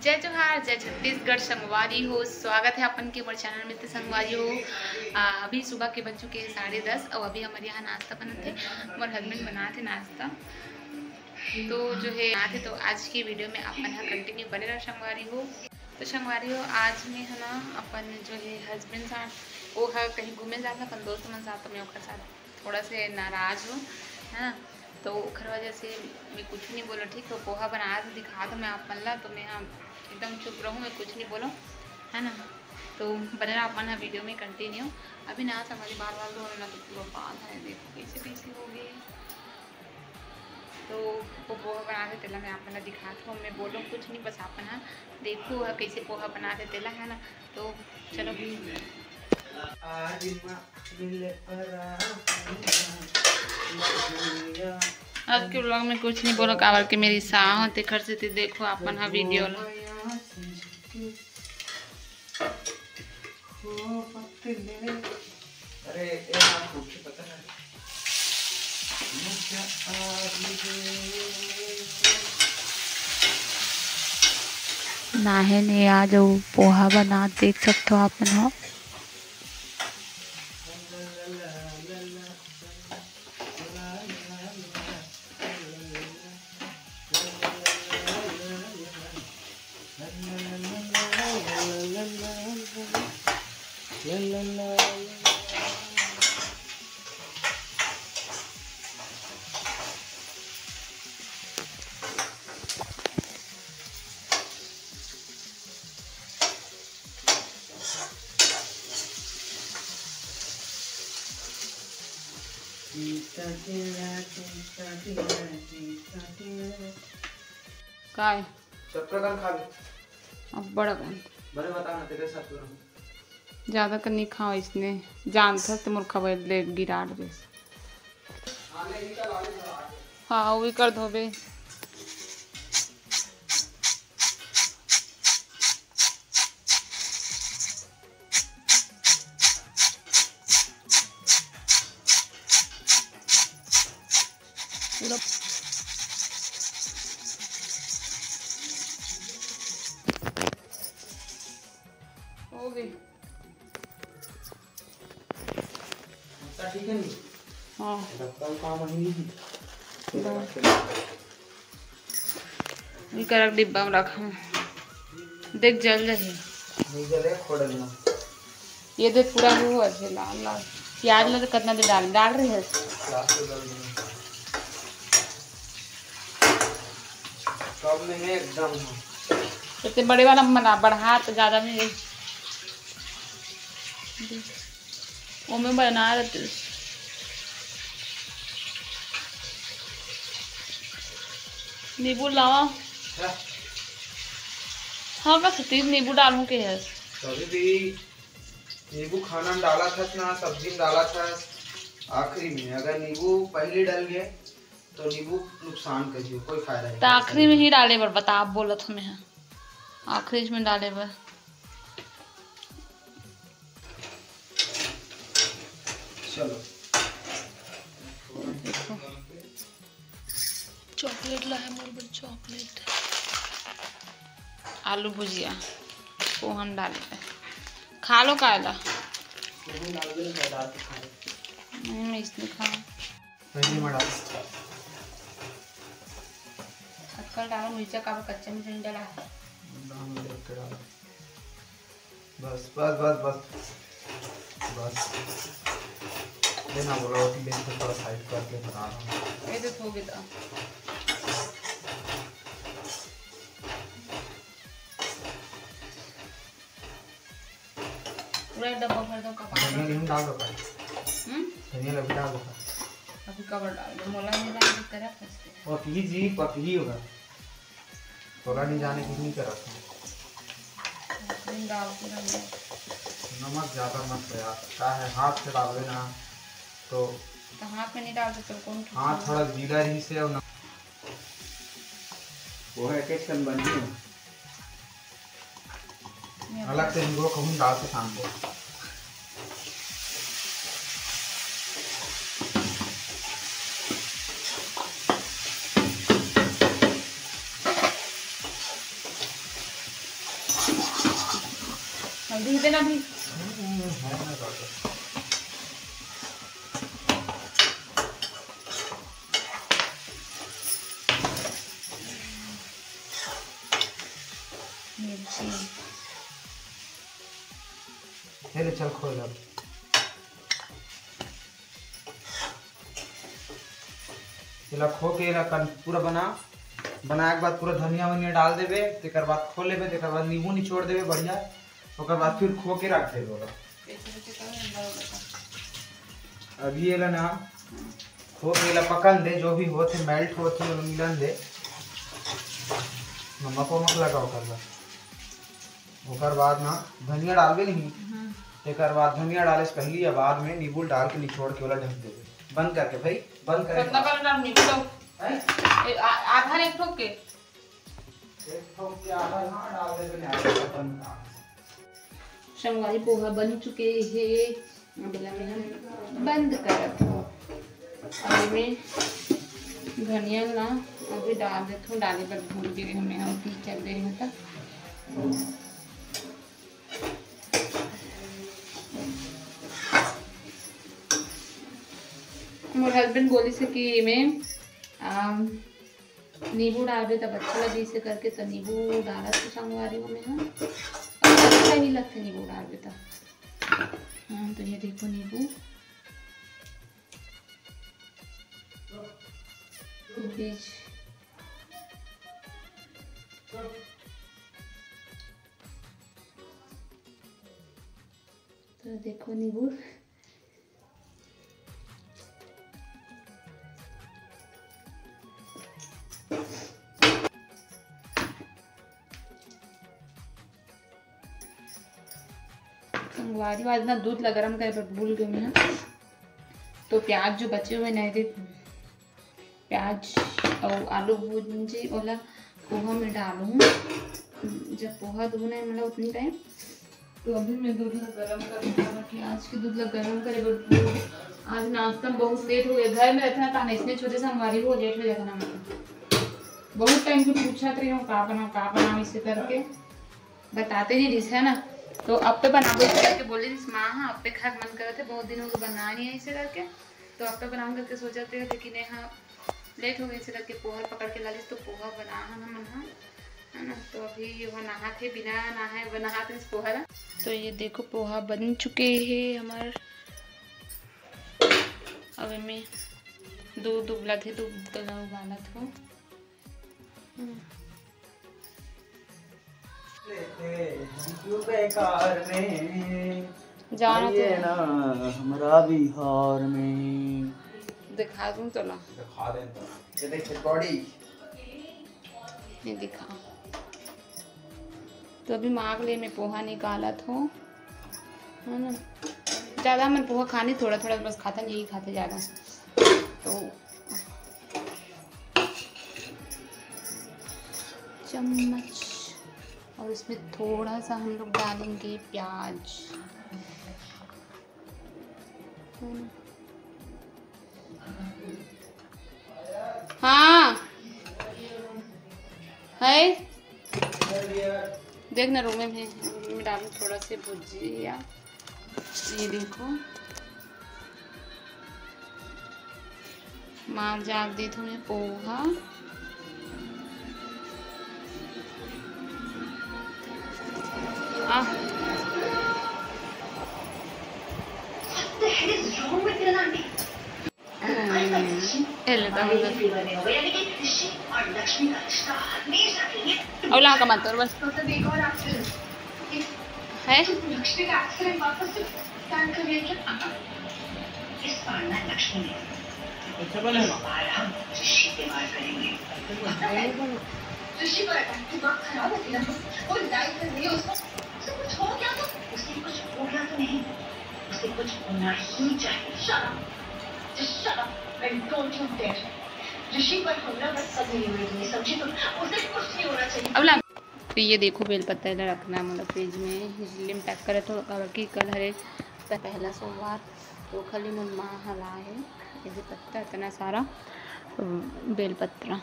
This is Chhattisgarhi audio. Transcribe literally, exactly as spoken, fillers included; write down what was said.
जय जोहार, जय छत्तीसगढ़ संगवारी हो, स्वागत है अपन के मोर चैनल में। तो संगवारी हो, आ, अभी सुबह के बज चुके हैं साढ़े दस और अभी हमारे यहाँ नाश्ता बनत है। मोर हस्बैंड बनात है नाश्ता, तो जो है बनात है। तो आज की वीडियो में अपन ह कंटिन्यू बने रहो संगवारी हो। तो संगवारी हो, आज में है ना अपन जो है हस्बैंड साथ, वो है कहीं घूमे जात ना अपन दोस्त मन साथ, तो मैं ओकर साथ थोड़ा से नाराज हूँ, है ना। तो ओखर वजह से मैं कुछ नहीं बोला, ठीक है। पोहा बना के दिखा दो मैं आप मन ला, तो मैं हाँ एकदम चुप रहूँ, मैं कुछ नहीं बोलूँ, है ना। तो बने रहा अपन हाँ वीडियो में कंटिन्यू। अभी ना हमारी बाल वाल धोना तो पूरा बाल है, देखो कैसे कैसे हो गए। तो वो पोहा बना के तेला मैं आप मन ला दिखात हूँ, मैं बोलूँ कुछ नहीं, बस आप मन हाँ देखो हाँ कैसे पोहा बना के तेला, है ना। तो चलो भी। आज के व्लॉग में कुछ नहीं बोलो, काबर के मेरी साह हो, तेखर से ते देखो अपन हा वीडियो ला। अरे, ए, हाँ, कुछ पता है। नाहे ने आज वो पोहा बना देख सकते हो आप मन हो। काय? शक्कर कन खा ले। अब्बड़ अकन। बने बता ना, तेरे साथ क्यों रहूं? ज्यादा कर नहीं खाओ इसने। जानथस तो मोर खबर ले गिरा डरे। हाँ, वही कर धोबे। पूरा हो गई। हाँ। ये करक डिब्बा में रखा। देख, जल जाही। ये देख, पूरा हुआ है लाल लाल। प्याज ला तो कितना दे डाल, डाल रही है। कम में है एकदम। इतने बड़े वाला मना बढ़ा तो ज्यादा में। ओमे बना रहते। नींबू लावा। हाँ। हाँ, का सतीश नींबू डालूं के है? कभी भी नींबू खाना में डाला था ना, सब्जी में डाला था आखिरी में। अगर नींबू पहले डल गए तो नींबू नुकसान करियो, कोई फायदा नहीं। तो आखिरी में ही डाले बर बता, आप बोलत हमें हैं। आखिरी में डाले बर। चलो। देखो, चॉकलेट ला है मोर बर, चॉकलेट। आलू भुजिया को हम डाले हैं। खा लो कायला। नहीं, मैं इसने खा। पहले में डाल। अक्कल डालो, मिर्चा का कच्चा मिर्चा नहीं डाला है। डाल, मिर्चा डाल। बस, बस, बस, बस। बस। ये ना बोला, वो कि बेंच पे थोड़ा साइड करके बना रहा हूँ। ये तो हो गया। पूरा डब्बा भर दो कपाल। धनिया नहीं डाल दो भाई। हम्म? धनिया अभी डाल दो। अभी कवर डाल दो, मोला नहीं डाल दो, तेरा फंस गया। पकही जी, पकही होगा। तोला नहीं जाने की नहीं करत है। नहीं डाल के रख दो। नमक ज़्यादा मत हो यार, क्या है, हाथ से डाल देना तो। तो हाथ में नहीं डाल सकते, कौन हाथ थोड़ा गीला रही से और नमक वो है के छन बन गई। अलग से इनको कहूँ डाल के शाम को। दे देना भी। मिर्ची। चल, चल, खोल अब। एला खो के एला कन-, पूरा बना, बनाए के बाद पूरा धनिया वनिया डाल देबे, तेकर बाद खो लेबे, तेकर बाद नींबू निचोड़ देबे बढ़िया, ओकर बाद फिर खो के रख देबे ओला। अभी एला ना खो के एला पकन दे, जो भी होत हे मेल्ट होत हे ओला मिलन दे। नमक वमक लगा ओकर बाद। ओकर बाद ना धनिया डालबे नहीं। हम्म। एकर बाद धनिया डाले से पहली या बाद में नींबू डाल के निचोड़ के ओला ढक देबे। बंद करके भाई, बंद करके। बंद कर ना, निकलो। हैं? ए, आ-, आधा एक ठोक के। एक ठोक के आधा ना डाल देबे, नहीं आधा बंद कर। संगवारी, पोहा बन चुके हे। अब एला मैं ह बंद करत हूँ। अब एमे धनिया ला अभी डाल देत हूँ, डाले बर भूल गे हमें, हम पी चल दे रहे त। मोर हस्बैंड बोलिस हे कि एमे, अम, नींबू डालबे तब अच्छा लगे, इसे करके तो नींबू डालत हूँ संगवारी हो मैं ह। अब अच्छा ही लगथे नींबू डालबे तब। हाँ, तो ये देखो नींबू बीज। तो देखो नींबू। संगवारी, आज ना दूध ला गरम करे बर भूल गई मैं, तो प्याज जो बचे हुए नहीं थे, प्याज अउ आलू भूंजी, ओला पोहा में डालूँ। जब पोहा धोना है मतलब उतनी टाइम, तो अभी मैं दूध ला गरम कर दूँ। प्याज के दूध ला गरम करे बर, आज नाश्ता में बहुत लेट हो गया। घर में रहता ना, ताने इसने छोटे संगवारी हो, लेट हो जाता ना। मतलब बहुत टाइम से पूछत रही हूँ, का बनाओ, का बनाओ, इसे करके बताते नहीं रहिस हे ना। तो अब तो बनाबो इसे करके बोले रहिस माँ, हाँ, अब पे खाए के मन करत हे, बहुत दिन हो गए बना नहीं है इसे करके। तो अब तो बनाऊँ करके सोचत रहे, लेकिन यहाँ लेट हो गई, इसे करके पोहा पकड़ के ला लिस, तो पोहा बना हम मन हा, है ना। तो अभी वो नहात हे, बिना नहाए वो नहात हे पोहा ला। तो ये देखो पोहा बन चुके हे हमर। अब एमे दूध उबलत हे, दूध ला उबालत हो। हम्म। लेते हैं क्यों बेकार में, जाना तो आइए है। ना हमरा बिहार में। दिखा दूँ तो ना। दिखा दें तो। ये देख छिलकौड़ी। ये दिखा। तो अभी माग ले मैं पोहा निकालत हो, है ना। ज़्यादा मन पोहा खानी, थोड़ा थोड़ा बस खाते, नहीं खाते ज़्यादा। तो चम्मच, और इसमें थोड़ा सा हम लोग डालेंगे प्याज। हाँ, है, देख ना, रूमे में, रूमे में डालूँ थोड़ा से भुजिया। ये देखो, मार जाग देत हूँ मैं पोहा। आ। हम्म, ये ले, तो हम लोग अउ ला का मत और बस। है? अच्छा बने ना। अब ला। तो ये देखो, बेलपत्ता ला रखना है, मतलब फ्रिज में, इजली में पैक करे तो, काबर कि कल हरे पहला सोमवार, तो खाली मोर माँ ह लाए हे ये पत्ता, इतना सारा, अम, बेलपत्ता।